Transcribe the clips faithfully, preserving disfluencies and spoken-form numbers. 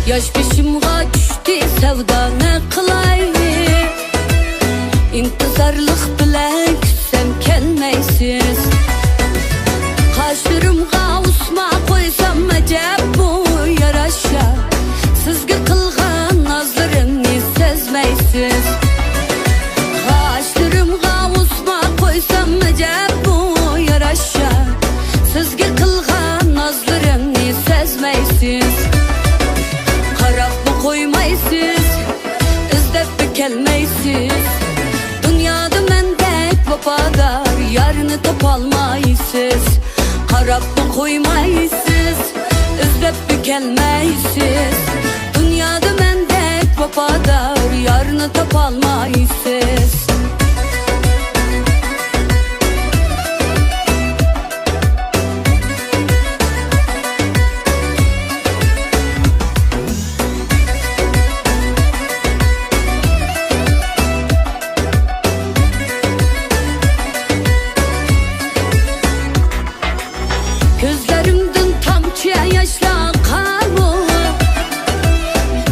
ياش بېشىمغا چۈشتى سەۋدا، نە قىلاي؟ ئىنتىزارلىق بىلەن كۈتسەم كەلمەيسىز. قاشلىرىمغا ئۇسما قويسام ئەجەبمۇ ياراشار؟ سىزگە قىلغان نازلىرىمنى سەزمەيسىز. قاشلىرىمغا ئۇسما قويسام ئەجەبمۇ ياراشار؟ سىزگە قىلغان نازلىرىمنى سەزمەيسىز. قاراپمۇ قويمايسىز، ئىزدەپمۇ كەلمەيسىز. دۇنيادا مەندەك ۋاپادار يارنى تاپالمايسىز. قاراپمۇ قويمايسىز، ئىزدەپمۇ كەلمەيسىز. دۇنيادا مەندەك ۋاپادار يارنى تاپالمايسىز. كۆزلىرىمدىن تامچە ياشلار ئاقامۇ؟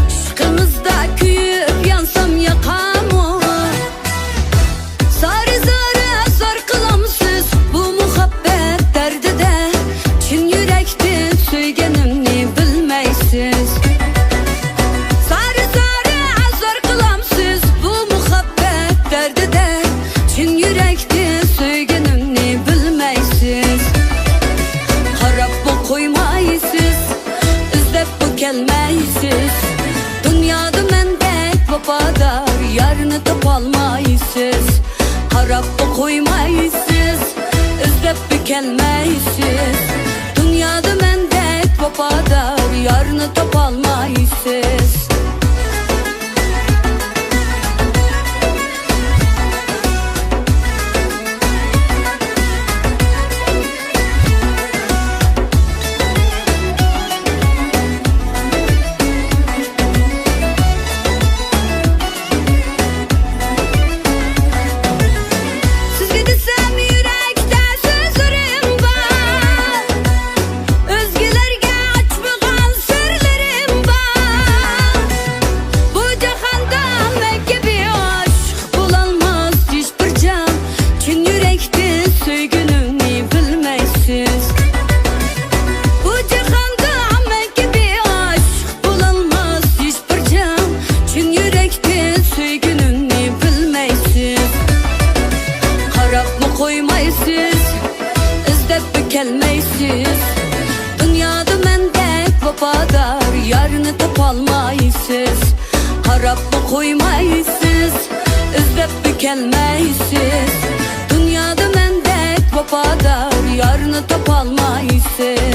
ئىشقىڭىزدا كۆيۈپ يانسام ياقامۇ؟ زارى-زارى ئازار قىلامسىز بۇ مۇھەببەت دەردىدە؟ چىن يۈرەكتىن سۆيگىنىمنى بىلمەيسىز. زارى-زارى ئازار قىلامسىز بۇ مۇھەببەت دەردىدە؟ چىن يۈرەكتىن سۆيگىنىمنى بىلمەيسىز. قاراپمۇ قويمايسىز، ئىزدەپمۇ كەلمەيسىز. دۇنيادا مەندەك ۋاپادار يارنى تاپالمايسىز. قاراپمۇ قويمايسىز، ئىزدەپمۇ كەلمەيسىز. دۇنيادا مەندەك ۋاپادار يارنى تاپالمايسىز. سىزگە دېسەم يۈرەكتە سۆزلىرىم بار، ئۆزگىلەرگە ئاچمىغان سىرلىرىم بار. بۇ جاھاندا مەن كەبى ئاشىق بولالماس ھېچبىر جان، چىن يۈرەكتىن سۆيگىنىمنى بىلمەيسىز. بۇ جاھاندا مەن كەبى ئاشىق بولالماس ھېچبىر جان، چىن يۈرەكتىن سۆيگىنىمنى بىلمەيسىز. قاراپمۇ قويمايسىز، ئىزدەپمۇ كەلمەيسىز. دۇنيادا مەندەك ۋاپادار يارنى تاپالمايسىز. قاراپمۇ قويمايسىز، ئىزدەپمۇ كەلمەيسىز. دۇنيادا مەندەك ۋاپادار يارنى تاپالمايسىز.